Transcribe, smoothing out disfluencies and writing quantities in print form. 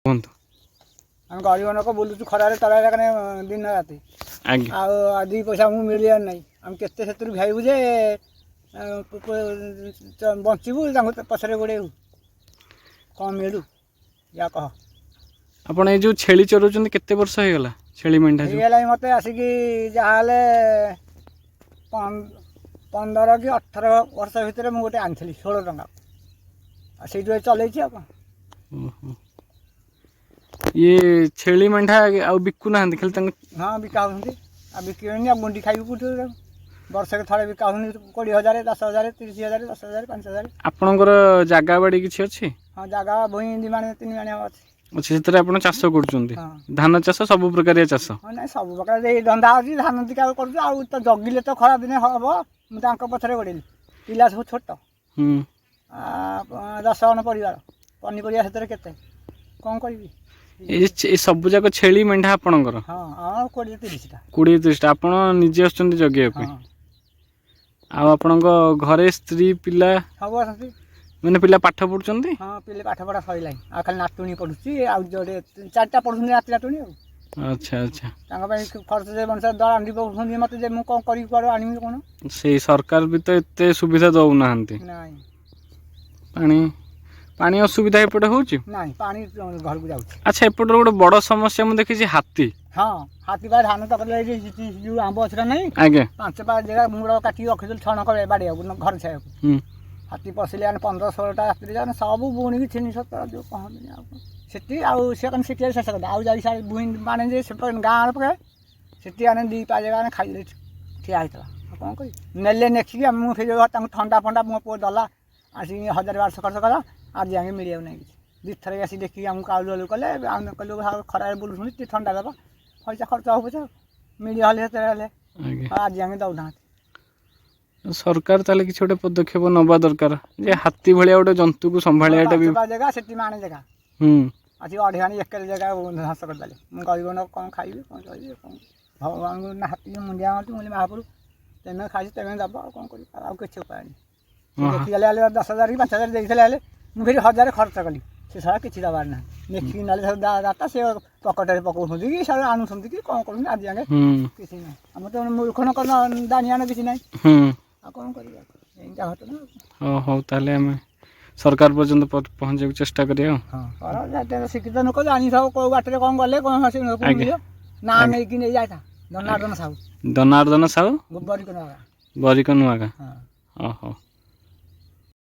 କୁହନ୍ତୁ। ଆମେ ଗରିବ ଲୋକ, ବୁଲୁଛୁ ଖରାରେ ତରାରେ କାନେ ଦିନ ରାତି। ଆଉ 2 ପଇସା ଆମକୁ ମିଳିବାର ନାହିଁ। ଆମେ କେତେ ସେଥିରୁ ଭ୍ୟାଇବୁ ଯେ ବଞ୍ଚିବୁ? ତାଙ୍କୁ ପଛରେ ଗୋଡ଼େଇବୁ, କ'ଣ ମିଳୁ ଯା କହ। ଆପଣ ଏଇ ଯୋଉ ଛେଳି ଚରଉଛନ୍ତି, କେତେ ବର୍ଷ ହେଇଗଲା ଛେଳି ମେଣ୍ଢା ଯୋଉ? ହେଇଗଲାଣି ମୋତେ ଆସିକି ଯାହାହେଲେ 15 କି 18 ବର୍ଷ ଭିତରେ ମୁଁ ଗୋଟେ ଆଣିଥିଲି 16 ଟଙ୍କା, ଆଉ ସେଇଠୁ ଏ ଚଲେଇଛି ଆଉ କ'ଣ। ଓହୋ, ଇଏ ଛେଳି ମେଣ୍ଢା ଆଉ ବିକୁ ନାହାନ୍ତି, ଖାଲି ତାଙ୍କୁ? ହଁ, ବିକା ହେଉଛନ୍ତି। ଆଉ ବିକିବେନି ଆଉ ଗୁଣ୍ଡି ଖାଇବୁ କୋଉଠୁ ତାକୁ? ବର୍ଷକେ ଥରେ ବିକା ହେଉଛନ୍ତି 20,000, 10,000, 30,000, 10,000, 5,000। ଆପଣଙ୍କର ଜାଗା ବାଡ଼ି କିଛି ଅଛି? ହଁ, ଜାଗା ଭୂଇଁ 2 ମାଣେ 3 ମାଣେ ଅଛି। ଅଛି, ସେଥିରେ ଆପଣ ଚାଷ କରୁଛନ୍ତି? ହଁ। ଧାନ ଚାଷ, ସବୁ ପ୍ରକାରିଆ ଚାଷ? ହଁ, ନାଇଁ, ସବୁ ପ୍ରକାର ଏଇ ଧନ୍ଦା ଅଛି। ଧାନ ଟିକେ ଆଉ କରୁଛୁ, ଆଉ ତ ଜଗିଲେ ତ ଖରା ଦିନେ ହବ। ମୁଁ ତାଙ୍କ ପଛରେ ଗୋଡ଼େଇଲି, ପିଲା ସବୁ ଛୋଟ। 10 ଜଣ ପରିବାର, ପନିପରିବା ସେଥିରେ କେତେ କ'ଣ କରିବି? ଏଇ ସବୁ ଯାକ ଛେଳି ମେଣ୍ଢା ଆପଣଙ୍କର? ହଁ, 20 30ଟା। 20 30ଟା ଆପଣ ନିଜେ ଆସୁଛନ୍ତି ଜଗିବା ପାଇଁ? ହଁ। ଆଉ ଆପଣଙ୍କ ଘରେ ସ୍ତ୍ରୀ ପିଲା? ସବୁ ଅଛନ୍ତି। ମାନେ ପିଲା ପାଠ ପଢୁଛନ୍ତି? ହଁ, ପିଲା ପାଠ ପଢ଼ା ସରିଲାଣି, ଆଉ ଖାଲି ନାତୁଣୀ ପଢ଼ୁଛି, ଆଉ ଯୋଡ଼େ ଚାରିଟା ପଢ଼ୁଛନ୍ତି ନାତି ନାତୁଣୀ ଆଉ। ଆଚ୍ଛା ଆଚ୍ଛା ତାଙ୍କ ପାଇଁ ଖର୍ଚ୍ଚ ଯେ ମଣିଷ ଦରାଣ୍ଡି ପକଉଛନ୍ତି ମୋତେ ଯେ ମୁଁ କ'ଣ କରିବି, କୁଆଡ଼େ ଆଣିବି କ'ଣ? ସେଇ ସରକାର ବି ତ ଏତେ ସୁବିଧା ଦଉନାହାନ୍ତି। ନାଇଁ। ପାଣି ପାଣି ଅସୁବିଧା ଏପଟେ ହଉଛି? ନାଇଁ, ପାଣି ଘରକୁ ଯାଉଛି। ଆଚ୍ଛା, ଏପଟର ଗୋଟେ ବଡ ସମସ୍ୟା ମୁଁ ଦେଖିଛି, ହାତୀ। ହଁ, ହାତୀ ପା ଧାନ ତକଲେ ଯୋଉ ଆମ୍ବ ଗଛଟା ନାହିଁ, 5 ପା ଜାଗା ମୂଳ କାଟିକି ରଖିଥିଲୁ ଛଣ କରେ ବାଡ଼ିବାକୁ, ଘର ଛାଇବାକୁ। ହାତୀ ପଶିଲେ ଆମେ 15 16ଟା ରାତିରେ ଯାଏ ସବୁ ବୁଣିକି ଛିନି ସତ ଯୋଉ କହନ୍ତିନି ଆଉ କ'ଣ। ସେଠି ଆଉ ସେ କ'ଣ ସେଠି ଶେଷ କଥା ଆଉ ଯାଇ ସିଆଡ଼େ ଭୁଇଁ ମାନେ ଯେ ସେପଟେ ଗାଁ ପକେ ସେଠି ଆମେ 2 ପା ଜାଗା ଆମେ ଖାଇଲେ ଠିଆ ହେଇଥିଲା। ଆଉ କ'ଣ କରିବି? ନେଲେ ନେଖିକି ଆମେ, ମୁଁ ଫେରି ତାଙ୍କୁ ଥଣ୍ଡା ଫଣ୍ଡା ମୋ ପୁଅ ଦେଲା ଆସିକି, 1000 1200 ଖର୍ଚ୍ଚ କଲା। ଆଜି ଯାକେ ମିଳିବାକୁ ନାହିଁ କିଛି। 2 ଥର ଆସି ଦେଖିକି ଆମକୁ ଆଉଲୁ ଆଉଲୁ କଲେ। ଆମେ କହିଲୁ ଆଉ ଖରାରେ ବୁଲୁଛନ୍ତି, ଟିକେ ଥଣ୍ଡା ଦେବ, ପଇସା ଖର୍ଚ୍ଚ ହବ ପଛେ ମିଳିବ ହେଲେ ସେତେବେଳେ ହେଲେ। ଆଉ ଆଜି ଯାକେ ଦେଉନାହାନ୍ତି। ସରକାର ତାହେଲେ କିଛି ଗୋଟେ ପଦକ୍ଷେପ ନବା ଦରକାର ଯେ ହାତୀ ଭଳିଆ ଗୋଟେ ଜନ୍ତୁକୁ ସମ୍ଭାଳିବାଟା ବି। 5 ପା ଜାଗା ସେଠି ମାଣେ ଜାଗା ଆସି ଅଢ଼େଇ ଆଣି ଏକର ଜାଗା ଧ୍ୱଂସ କରିଦେଲେ। ମୁଁ ଗରିବ ଲୋକ, କ'ଣ ଖାଇବି, କ'ଣ ଚଳିବି, କ'ଣ? ଭଗବାନଙ୍କୁ ନା ହାତୀ ମୁଣ୍ଡିଆ ମାରୁଛି। ମୁଁ କହିଲି, ମହାପ୍ରଭୁ ତେମେ ଖାଇଛି, ତେମେ ଦେବ, ଆଉ କ'ଣ କରିବି? ଆଉ କିଛି ଉପାୟ ନାହିଁ। ସେ ଦେଖିଗଲେ ହେଲେ 10,000 କି 5,000 ଦେଇଥିଲେ ହେଲେ ମୁଁ ଫେରି 1,000 ଖର୍ଚ୍ଚ କଲି। ସେ ଶଳା କିଛି ଦେବାର ନାହିଁ। ଦେଖିକି ନେଲେ ସବୁ ଦାତା ସେ ପକେଟରେ ପକଉଛନ୍ତି କି ସେ ଆଣୁଛନ୍ତି କି କ'ଣ କରୁଛନ୍ତି, ଆଜି ଯାକେ କିଛି ନାହିଁ। ଆମର ତ ମୂର୍ଖ ନ ଦାନିଆନ କିଛି ନାହିଁ। ଆଉ କ'ଣ କରିବା? ଏଇଟା ଘଟଣା ଆଉ। ହଉ ହଉ, ତାହେଲେ ଆମେ ସରକାର ପର୍ଯ୍ୟନ୍ତ ପହଞ୍ଚିବାକୁ ଚେଷ୍ଟା କରିବା ଆଉ। ହଁ, କର। ଶିକ୍ଷିତ ଲୋକ ଜାଣିଥାଉ କୋଉ ବାଟରେ କ'ଣ ଗଲେ କ'ଣ ମିଳିବ ନା। ନେଇକି ନେଇ ଯାଇଥା ଜନାର୍ଦ୍ଦନ ସାହୁ। ଜନାର୍ଦ୍ଦନ ସାହୁ। ବରିକ ନୂଆ। ବରିକ ନୂଆଗାଁ। ହଁ। ଓହୋ।